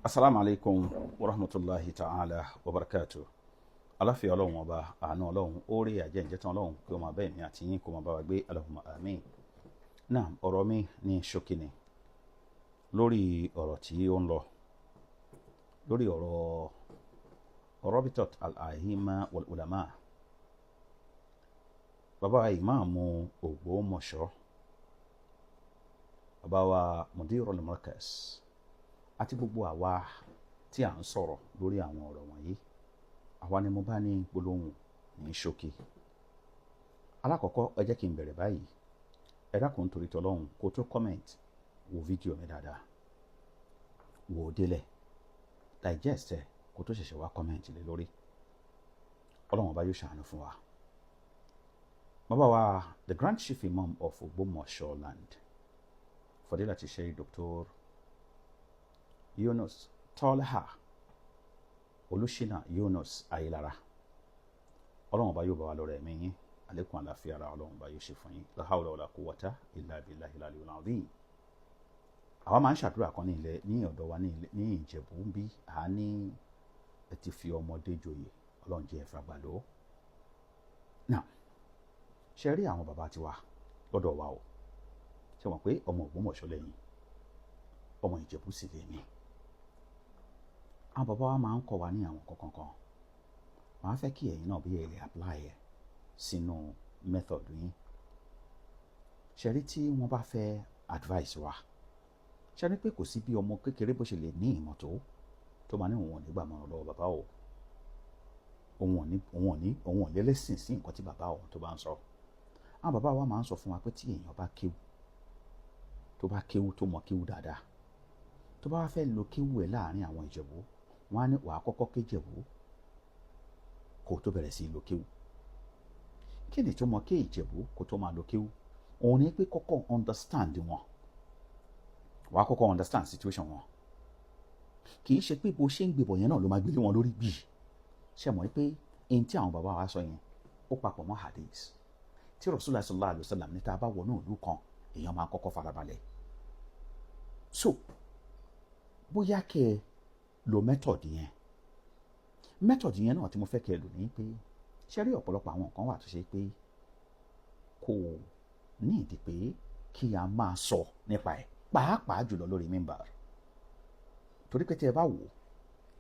Asalaamu alaykum wa rahmatulahi ta'ala wa barakatu. Aláfíà Ọlọ́run Ọba, àánú Ọlọ́run, oore àjẹǹjẹtàn Ọlọ́run kí ó máa bẹ́ẹ̀ mi àti yín, kó máa bá wa gbé. Allahumma àmín. Náà, ọ̀rọ̀ mi ní ṣókí ni lórí ọ̀rọ̀ tí ó ń lọ lórí ọ̀rọ̀ Rabitat al-Ahima wal-Ulama, bàbá ìmáàmù Ògbómọ̀ṣọ́, bàbá wa Mudirul Markaz, àti gbogbo àwa tí à ń sọ̀rọ̀ lórí àwọn ọ̀rọ̀ wọ̀nyí. Àwa ni mo bá ní gbólóhùn ní ṣókí. Alákọ̀ọ́kọ́, ẹ jẹ́ kí n bẹ̀rẹ̀ báyìí. Ẹ dákun, nítorí tọlọ́hun, kó tó comment, wo fídíò mi dáadáa, wò ó délẹ̀, digest ẹ kó tó ṣẹ̀ṣẹ̀ wá comment lé lórí. Ọlọ́run Ọba yóò ṣàánú fún wa. Bàbá wa, the Grand Chief Imam of Ògbómọ̀ṣọ́ land, Fadilati Sheikh Dr. Yunus Tolha Olùṣínà Yunus Ayilara, Ọlọ́run Ọba yóò bá wa lọ́rọ̀ ẹ̀mí yín, àlékún àlàáfíà ara Ọlọ́run Ọba yóò ṣe fún yín. La hawla wala quwwata illa billahil aliyyil azim. Àwa máa ń ṣàdúrà kan ní ilẹ̀ ní ọ̀dọ̀ wa ní ilẹ̀ ní Ìjẹ̀bú ń bí a ní ẹ ti fi ọmọdé joyè, Ọlọ́run jẹ́ ẹ̀fà gbà ló. Náà ṣe rí àwọn bàbá tiwa lọ́dọ̀ wa o, ṣe mọ̀ pé ọmọ Ògbómọ̀ṣọ́ lẹ́yìn, ọmọ Ìjẹ̀bú sì lèmi. Àwọn bàbá wa máa ń kọ́ wa ní àwọn kankan kan. Màá fẹ́ kí ẹ̀yin náà bí ẹ lè apply ẹ̀ sínú method yín. Ṣe rí tí wọ́n bá fẹ́ advice wa, ṣe rí pé kò sí bí ọmọ kékeré bó ṣe lè ní ìmọ̀ tó máa ní òun ò ní gbà mọ́ràn lọ́wọ́ bàbá o, òun ò ní lẹ́sìn sí nǹkan tí bàbá òun tó bá ń sọ. Àwọn bàbá wa máa ń sọ fún wa pé tí èèyàn bá kéwú, tó bá kéwú, tó mọ kéwú dáadáa, tó bá wá fẹ́ lo kéwú ẹ̀ láàrin àwọn Ìjẹ̀bú, wọ́n á ní wàá kọ́kọ́ ké Jẹ̀bú kó tó bẹ̀rẹ̀ sí lo kéwú. Kí ni tó mọ ké Ìjẹ̀bú kó tó máa lo kéwú? Òun ni pé kọ́kọ́ understand wọn, wàá kọ́kọ́ understand situation wọn. Kì í ṣe pé bó ṣe ń gbébọ̀ yẹn náà ló máa gbélé wọn lórí bíi. Ṣe mọ̀ pé ẹni tí àwọn bàbá wa sọ yẹn, ó papọ̀ mọ́ hadith tí Rasulullah sallallahu alaihi wasallam ní tá a bá wọnú ìlú kan, èèyàn máa kọ́kọ́ farabalẹ̀. So bóyá kẹ́ ẹ lo method yẹn, method yẹn náà tí mo fẹ́ kẹ́ ẹ lò ní pé, ṣe rí ọ̀pọ̀lọpọ̀ àwọn nǹkan wà tó ṣe pé kò ní ìdí pé kí a máa sọ nípa ẹ̀, pàápàá jùlọ lórí mímbà, torí pé tí ẹ bá wò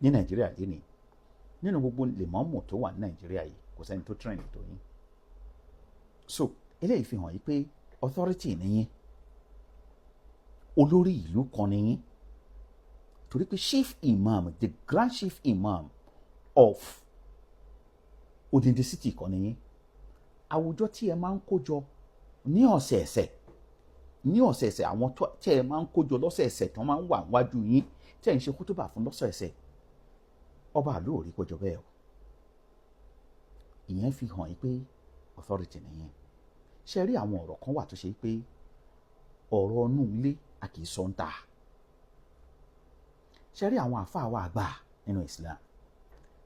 ní Nàìjíríà lénìí, nínú gbogbo lèmọ́mù tó wà ní Nàìjíríà yìí, kò sẹ́ni tó train tó yín. So eléyìí fi hàn yí pé authority nìyín, olórí ìlú kan nìyín, torí pé chief imam, the grand chief imam of odindi city kan nìyín. Àwùjọ tí ẹ máa ń kó jọ ní ọ̀sẹ̀ẹ̀sẹ̀, ní ọ̀sẹ̀ẹ̀sẹ̀, àwọn tí ẹ máa ń kó jọ lọ́sẹ̀ẹ̀sẹ̀, tí wọ́n máa ń wà wájú yín, tí ẹ ń ṣe kútúbà fún lọ́sẹ̀ẹ̀sẹ̀, ọba àlú ò rí kójọ bẹ́ẹ̀ o. Ìyẹn fi hàn yín pé authority nìyẹn. Ṣe rí àwọn ọ̀rọ̀ kan wà tó ṣe pé ọ̀rọ̀ inú ilé, a kì í sọ ń ta. Ṣe rí àwọn àfáà wa àgbà nínú Islam,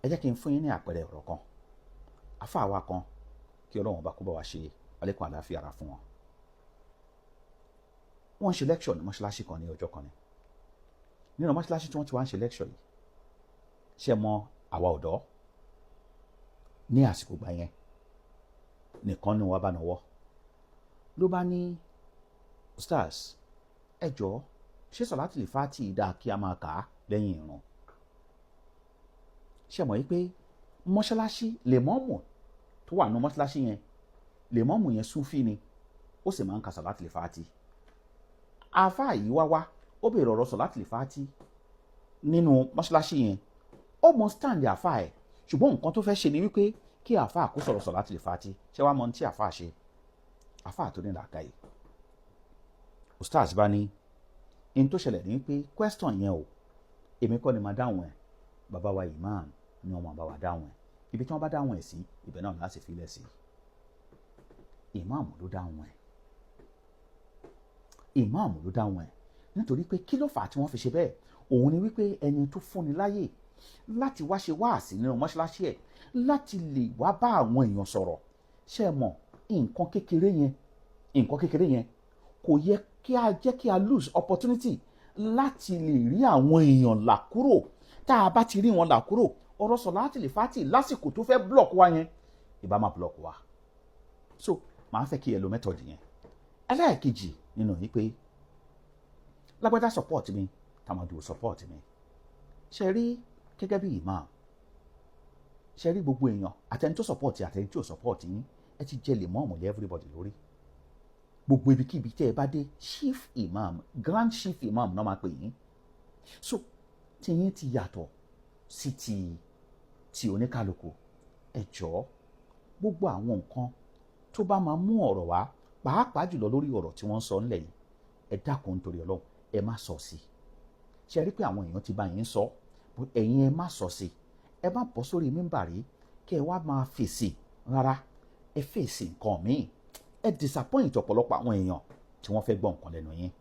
ẹ jẹ́ kí n fún yín ní àpẹẹrẹ ọ̀rọ̀ kan. Àfáà wa kan, kí Ọlọ́run bá kó bá wa ṣe àlékún àlàáfíà ara fún wọn, wọ́n ń ṣe lecture ní mọ́ṣáláṣí kan ní ọjọ́ kan ní. Nínú mọ́ṣáláṣí tí wọ́n ti wá ń ṣe lecture yìí, ṣe mọ àwa ọ̀dọ́ ní àsìkò gbà yẹn nìkan ní wọ́n bá náwó, ló bá ní, "Ustaz, ẹ jọ̀ọ́, ṣé sọ̀láàtì fàtì dáa kí a máa kà á lẹ́yìn ìrun?" Ṣe mọ̀ wípé mọ́ṣáláṣí, lèmọ́mù tó wà ní mọ́ṣáláṣí yẹn, lèmọ́mù yẹn súfì ni, ó sì máa ń ka sọ̀láàtì fàtì. Àáfàá yìí wá wá, ó béèrè ọ̀rọ̀ sọ̀láàtì fàtì nínú mọ́ṣáláṣí yẹn. Ó mọ stand àáfàá ẹ̀, ṣùgbọ́n nǹkan tó fẹ́ ṣe ni wípé kí àáfàá kó sọ̀rọ̀ sọ̀láàtì fàtì. Ṣé wàá mọ ohun tí àáfàá ṣe? Àáfàá tó ní làákàyè, ustaz bá ní in tó ṣẹlẹ̀ ní pé question yẹn o, èmi kọ́ ni máa dáhùn ẹ̀, bàbá wa imam ni wọ́n máa bá wa dáhùn ẹ̀. Ibi tí wọ́n bá dáhùn ẹ̀ sí, ibẹ̀ náà láti filẹ̀ sí. Imam ló dáhùn ẹ̀, imam ló dáhùn ẹ̀. Nítorí pé kí ló fà á tí wọ́n fi ṣe bẹ́ẹ̀? Òun ni wípé ẹni tó fúnni láyè láti wá ṣe wáàsí nínú mọ́ṣáláṣí ẹ̀, láti lè wá bá àwọn èèyàn sọ̀rọ̀, ṣe é mọ̀, nǹkan kékeré yẹn, nǹkan kékeré yẹn kò yẹ kí a jẹ́ kí a lose opportunity. Láti lè rí àwọn èèyàn là kúrò. Tá a bá ti rí wọn là kúrò, ọ̀rọ̀ sọ̀láàtì lè fàtì lásìkò tó fẹ́ block wa yẹn, ìbá máa block wa. So màá fẹ́ kí ẹ lo method yẹn. Ẹlẹ́ẹ̀kejì nínú yìí pé lágbájá support mi, tàmọ̀dù support mi. Ṣe rí gẹ́gẹ́ bí imam, ṣe rí gbogbo èèyàn, àtẹni tó support, àtẹni tí ò support yín, ẹ ti jẹ lè mọ́ ọ̀mọ̀lẹ́ everybody lórí. Gbogbo ibikíbi tẹ́ ẹ bá dé, chief imam, grand chief imam náà máa pè yín. So tí yín ti yàtọ̀ sí ti oníkálukú. Ẹ jọ̀ọ́, gbogbo àwọn nǹkan tó bá máa mú ọ̀rọ̀ wá, pàápàá jùlọ lórí ọ̀rọ̀ tí wọ́n ń sọ ńlẹ̀ yìí, ẹ dákun, nítorí Ọlọ́run, ẹ má sọ sí i. Ṣe rí pé àwọn èèyàn ti bá yín sọ, ẹ̀yin ẹ má sọ sí i. Ẹ má bọ́ sórí mímbàrí kí ẹ wá máa fèsì rárá. Ẹ fèsì nǹkan míì, ẹ disappoint ọ̀pọ̀lọpọ̀ àwọn èèyàn tí wọ́n fẹ́ gbọ́ nǹkan lẹ́nu yín.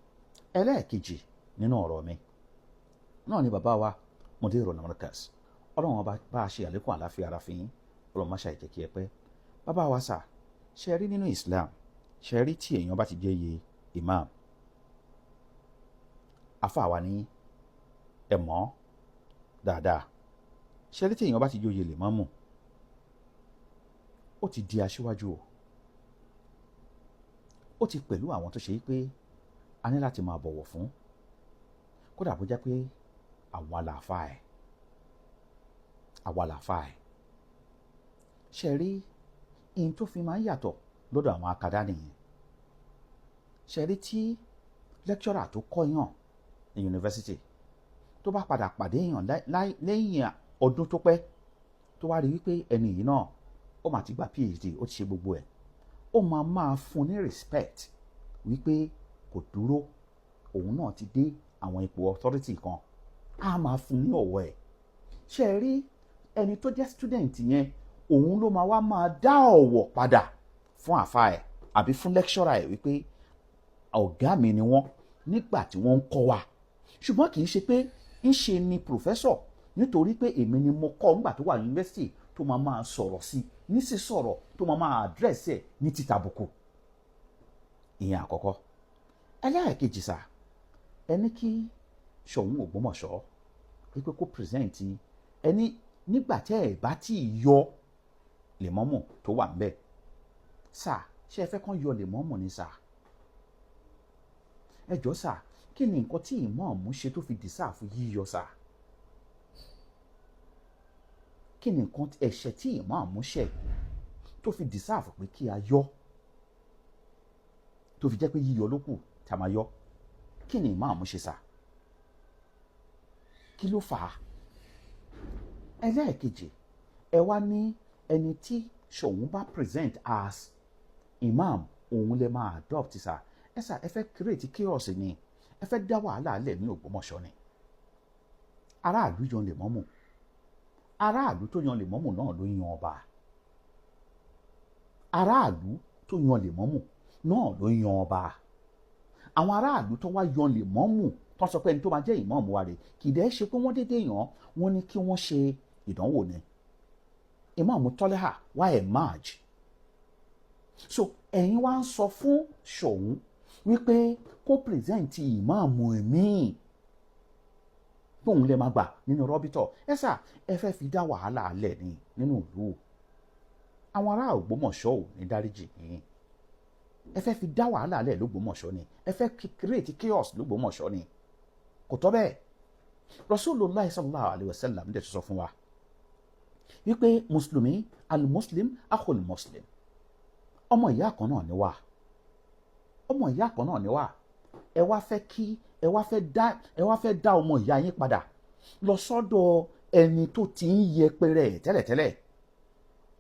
Ẹlẹ́ẹ̀kejì nínú ọ̀rọ̀ mi náà ni bàbá wa Mudirul Markaz. Ọlọ́run ọba bá a ṣe àlékún àláfíà ara fi yín. Ọlọ́run má ṣe àìjẹ́ kí ẹ pẹ́, bàbá wa. Sà, ṣe rí nínú Islam, ṣe rí tí èèyàn bá ti jẹ́ iye imam, afa wa ní ẹ mọ̀ dáadáa, ṣe rí tí èèyàn bá ti jẹ́ oyè lè mọ́mù, ó ti di aṣíwájú o. Ó ti pẹ̀lú àwọn tó ṣe pé a ní láti máa bọ̀wọ̀ fún, kódà bó jẹ́ pé àwa làáfà ẹ̀, àwa làáfà ẹ̀. Ṣe rí ihun tó fi máa ń yàtọ̀ lọ́dọ̀ àwọn akadá nìyẹn. Ṣe rí tí lecturer tó kọ́yàn ní yunifásitì tó bá padà pàdé èèyàn lẹ́yìn ọdún tó pẹ́, tó wá rí wípé ẹni yìí náà ó mà ti gba PhD, ó ti ṣe gbogbo ẹ̀, ó máa máa fún ní respect wípé kò dúró, òun náà ti dé àwọn ipò authority kan, á máa fún ní ọ̀wọ̀ ẹ̀. Ṣe rí ẹni tó jẹ́ student yẹn, òun ló máa wá máa dá ọ̀wọ̀ padà fún àfa ẹ̀ àbí fún lecturer ẹ̀ wípé ọ̀gá mi ni wọ́n nígbà tí wọ́n ń kọ́ wa. Ṣùgbọ́n kì í ṣe pé ń ṣe ni professor, nítorí pé èmi ni mo kọ́ nígbà tó wà yunifásitì, tó máa máa sọ̀rọ̀ sí ní sí sọ̀rọ̀, tó máa máa address ẹ̀ ní títàbùkù. Ìyẹn àkọ́kọ́. Ẹlẹ́ẹ̀kejì sà, ẹni kí Ṣọ̀ún Ògbómọ̀ṣọ́ wípé kó present ẹni nígbà tẹ́ ẹ̀ bá tí ì yọ lèmọ́mù tó wà ńbẹ̀. Sà, ṣé ẹ fẹ́ kán yọ lèmọ́mù ni sà? Ẹ jọ sà, kí ni nǹkan tí ìmọ̀ọ́mù ṣe tó fi deserve yíyọ sà? Kí ni nǹkan ẹ̀ṣẹ̀ tí ìmọ̀ọ́mù ṣẹ̀ tó fi deserve pé kí a yọ, tó fi jẹ́ pé yíyọ ló kù tá a máa yọ? Kí ni ìmọ̀ọ́mù ṣe sà? Kí ló fà á? Ẹlẹ́ẹ̀kejì, ẹ wá ní ẹni tí Ṣọ̀ún bá present as imam, òun lè máa adopt sà. Ẹ sà, ẹ fẹ́ create chaos ni, ẹ fẹ́ dá wàhálà lẹ̀ ní Ògbómọ̀ṣọ́ ni. Aráàlú yan lè mọ́mù, aráàlú tó yan lè mọ́mù náà ló yan ọba. Aráàlú tó yan lè mọ́mù náà ló yan ọba. Àwọn aráàlú tó wá yan lè mọ́mù, tó sọ pé ẹni tó máa jẹ́ ìmọ̀ọ́mù wa rè, kì í dẹ́ ṣe pé wọ́n dédé yàn wọ́n. Ní kí wọ́n ṣe ìdánwò ni. Ìmọ̀ọ́mù Tọ́lẹ́hà wá emerge. So ẹ̀yin wá ń sọ fún Ṣọ̀ún wípé kó present ìmọ̀ọ́mù míì tóun lè máa gbà nínú rọ́bìtọ̀. Ẹ sà, ẹ fẹ́ fi dá wàhálà alẹ̀ ní nínú ìlú. Àwọn ará Ògbómọ̀ṣọ́ ò ní dáríjì yín. Ẹ fẹ́ fi dá wàhálà alẹ̀ lÓgbómọ̀ṣọ́ ni, ẹ fẹ́ create chaos lÓgbómọ̀ṣọ́ ni. Kò tọ́ bẹ́ẹ̀. Rasulullah sallallahu alayhi wa sallam dẹ̀ sọ fún wa wípé mùsùlùmí, al-muslim akhul muslim, ọmọ ìyá kan náà ni wá, ọmọ ìyá kan náà ni wá. Ẹ wá fẹ́ kí ẹ wá fẹ́ dá ọmọ ìyá yín padà lọ sọ́dọ̀ ẹni tó ti ń yẹpẹrẹ ẹ̀ tẹ́lẹ̀tẹ́lẹ̀.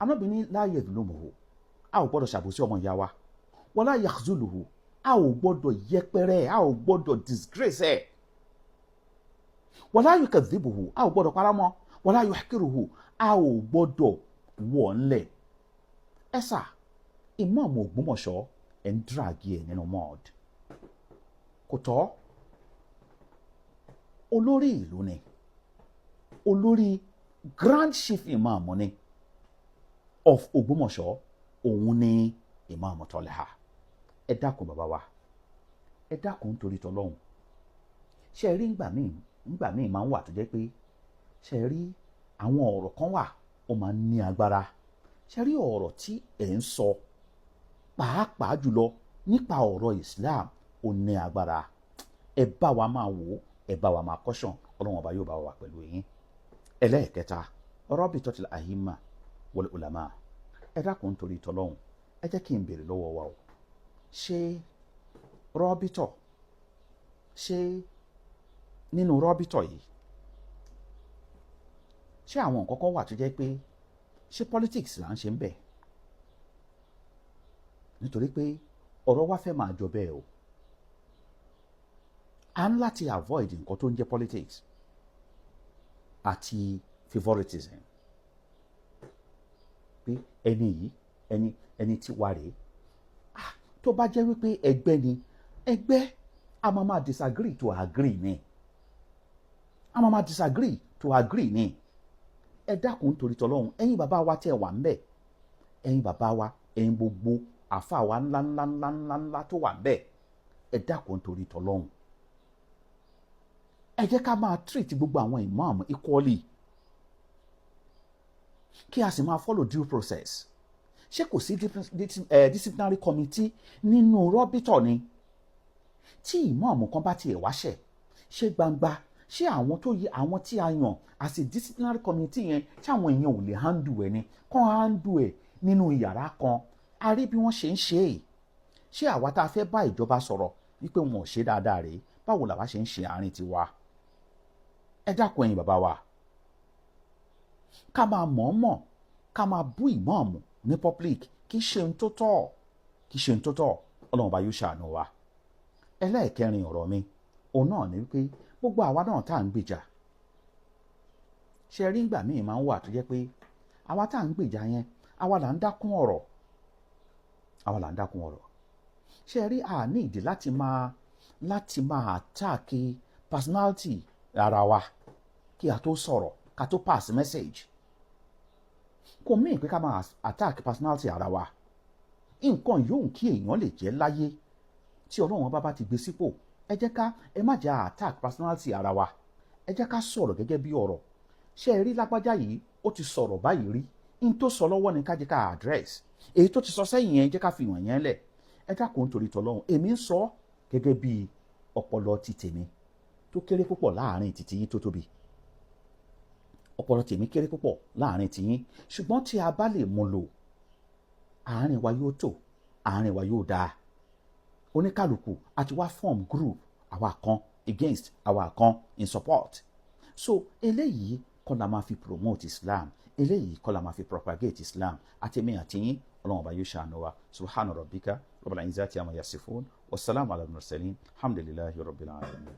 Ànábì ní la yadhlimuhu, a ò gbọ́dọ̀ ṣàbòsí ọmọ ìyá wa, wala yakhzuluhu, a ò gbọ́dọ̀ yẹpẹrẹ, a ò gbọ́dọ̀ disgrace ẹ̀, wala yukadhibuhu, a ò gbọ́dọ̀ paramọ́, wala yuhkiruhu, a ò gbọ́dọ̀ wọ̀ ńlẹ̀. Ẹ sà, ìmáàmù Ògbómọ̀ṣọ́, ẹ̀ ń drag ẹ̀ nínú mud, kò tọ́. Olórí ìlú ni, olórí grand chief imam ni of Ògbómọ̀ṣọ́, òun ni ìmáàmù Tọ́lẹ́hà. Ẹ dákun, bàbá wa, ẹ dákun, torí tọlọ́hun. Ṣe rí, ngbà míì máa ń wà tó jẹ́ pé, ṣe rí, àwọn ọ̀rọ̀ kan wà, ó máa ń ní agbára. Ṣe rí ọ̀rọ̀ tí ẹ̀ ń sọ, pàápàá jùlọ nípa ọ̀rọ̀ Islam, ó ní agbára. Ẹ bá wa máa wò ó, ẹ bá wa máa caution. Ọlọ́run Ọba yóò bá wa pẹ̀lú yín. Ẹlẹ́ẹ̀kẹta, Rabitatul Ahimma wal Ulama, ẹ dákun, torí tọlọ́hun, ẹ jẹ́ kí n béèrè lọ́wọ́ wa o. Ṣé rọ́bìtọ̀, ṣé nínú rọ́bìtọ̀ yìí, ṣé àwọn nǹkan kan wà tó jẹ́ pé, ṣé politics là ń ṣe ń bẹ̀? Nítorí pé ọ̀rọ̀ wa fẹ́ máa jọ bẹ́ẹ̀ o. A ń láti avoid nǹkan tó ń jẹ́ politics àti favoritism, pé ẹni yìí, ẹni tí wà rèé. Ah, tó bá jẹ́ wípé ẹgbẹ́ ni ẹgbẹ́, a máa máa disagree to agree ni, a máa máa disagree to agree ni. Ẹ dákun, torí tọlọ́hun, ẹ̀yin bàbá wa tẹ́ wà ń bẹ̀, ẹ̀yin bàbá wa, ẹ̀yin gbogbo àfa wa ńlá ńlá ńlá ńlá ńlá tó wà ń bẹ̀, ẹ dákun, torí tọlọ́hun, ẹ jẹ́ ká máa treat gbogbo àwọn imam equally, kí a sì máa follow due process. Ṣé kò sí disciplinary committee nínú rọ́bìtọ̀ ni? Tí ìmáàmù kan bá tiẹ̀ wáṣẹ̀, ṣé gbangba, ṣé àwọn tó yẹ, àwọn tí a yàn as a disciplinary committee yẹn, tí àwọn èèyàn ò lè handle ẹ̀ ni kàn handle ẹ̀ nínú yàrá kan? A rí bí wọ́n ṣe ń ṣe é. Ṣé àwa tá a fẹ́ bá ìjọba sọ̀rọ̀ wípé wọn ò ṣe dáadáa rèé, báwo làwa ṣe ń ṣe àárín tiwa? Ẹ dákun, ẹ̀yin bàbá wa, ká máa mọ̀ọ́mọ̀ ká máa bú ìmáàmù ní public, kì í ṣe ohun tó tọ́, kì í ṣe ohun tó tọ́. Ọlọ́run Ọba yóò ṣàánú wa. Ẹlẹ́ẹ̀kẹrin ọ̀rọ̀ mi, òun náà ni wípé gbogbo àwa náà tá à ń gbèjà, ṣe rí, ìgbà míì máa ń wà tó jẹ́ pé àwa tá à ń gbèjà yẹn, àwa là ń dákún ọ̀rọ̀, àwa là ń dákún ọ̀rọ̀. Ṣe rí, a ní ìdí láti máa attack personality ara wa kí a tó sọ̀rọ̀, ká tó pass message. Kò mí pé ká máa attack personality ara wa. Nǹkan yòówù kí èèyàn lè jẹ́ láyé, tí Ọlọ́run bá ti gbé sípò, ẹ jẹ́ ká, ẹ má jẹ́ attack personality ara wa. Ẹ jẹ́ ká sọ̀rọ̀ gẹ́gẹ́ bí ọ̀rọ̀. Ṣé ẹ rí lágbájá yìí, ó ti sọ̀rọ̀ báyìí rí. N tó sọ lọ́wọ́ ni ká jẹ́ ká address. Èyí tó ti sọ sẹ́yìn yẹn, jẹ́ ká fi wọ̀n yẹn lẹ̀. Ẹ dákun, nítorí tọlọ́run, èmi ń sọ gẹ́gẹ́ bí ọpọlọ ti tèmi tó kéré púpọ̀ láàrin títí yín tó tóbi. Ọpọlọ tèmi kéré púpọ̀ láàrin tiyín, ṣùgbọ́n tí a bá lè mú lò, àárín wa yóò tò, àárín wa yóò dáa. Oníkàlùkù àti wá form group, àwa kan against, àwa kan in support. So eléyìí kọ́ la máa fi promote Islam, eléyìí kọ́ la máa fi propagate Islam. Àtẹ̀mí àtìyín, Ọlọ́run Ọba yóò ṣàánú wa. Subhana rabbika rabbil izzati amma yasifun, wasalaamu ala mursalin, alhamdulillahi rabbil alamin.